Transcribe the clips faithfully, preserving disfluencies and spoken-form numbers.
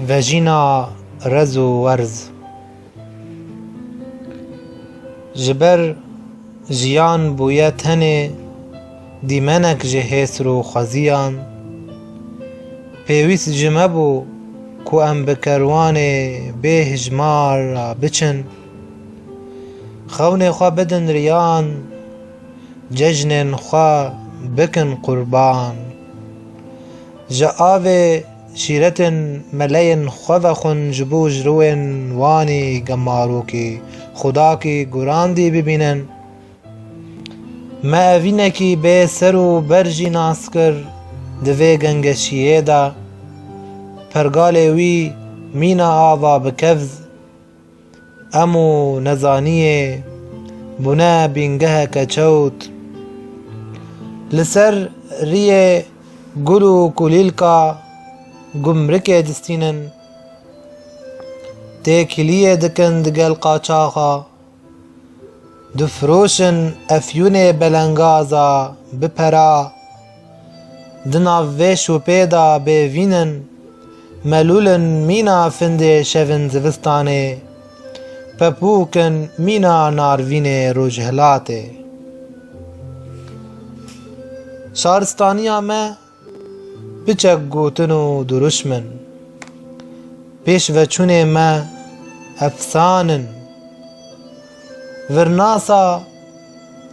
Vejîna rez û werz. Ji ber jiyan bûye tenê dîmenek ji hêsr û xweziyan, pêwîst ji me bû ku em bi kerwanê bêhijmar re biçin. Xewnê xwe bidin riyan, cejnên xwe bikin qurban. Ji avê şîretên meleyên xwe vexwin, ji bo ji rûyên wanî gemarokî xudakî gurandî bibînin. Me evînekî bê ser û ber jî nas kir, di vê gengeşiyê de pergalê wî mîna ava bi kevz, em û nezaniyê bûne bîngeheke çewt. Li ser riyê gul û kulîlka gumrikê distînin, têkiliyê dikin digel qaçaxa, difiroşin efyûnê belengaza bi pera. Di nav vê şopê de bêvîn in, melûl in mîna findê şevin zivistanê, pepûk in mîna narvînê rojhilatê. Şaristaniya me piçek gotin û dirûşm in. Pêşveçûnê me efsan in. Virnasa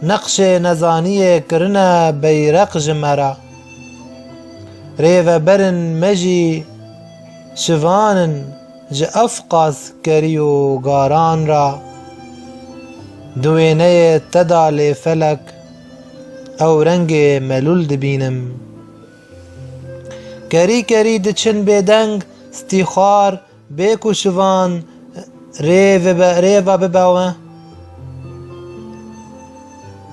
neqşê nezaniyê kirine beyreq ji me re. Rêveberin me jî şivan in ji efqas kerî û garan re. Di wêneyê te de lê felek ew rengê melûl dibînim. Kerî kerî diçin bêdeng stîxwar, bê ku şivan rê vibe, rê ve bibe we.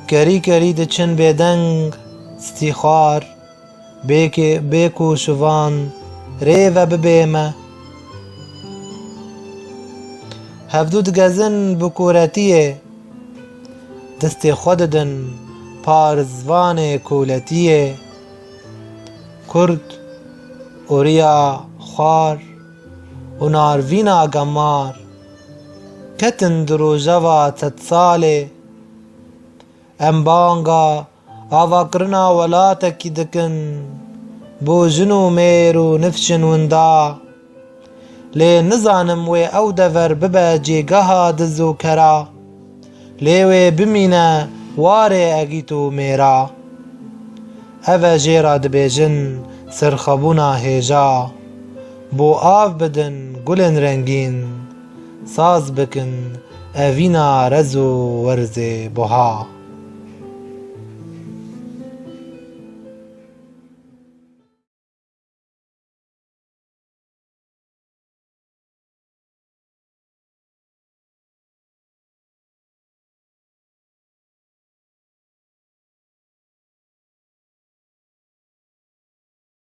Kerî kerî diçin bêdeng stîxwar, bê ke, bê ku şivan rê ve bibê me. Hevdû digezin bi koretiyê, destê xwe didin parzvanê koletiyê. Kurd û riya xwar û narvîna gemar ketin di rojeva sedsalê. Em banga avakirina welatekî dikin bo jin û mêr û nifşin winda. Lê nizanim wê ew dever bibe cêgeha diz û kera. Lê wê bimîne warê egît û mêra. Ev e jê re dibêjin serxwebûna hêja. Bo av bidin gulên rengîn, saz bikin evîna rez û werzê buha.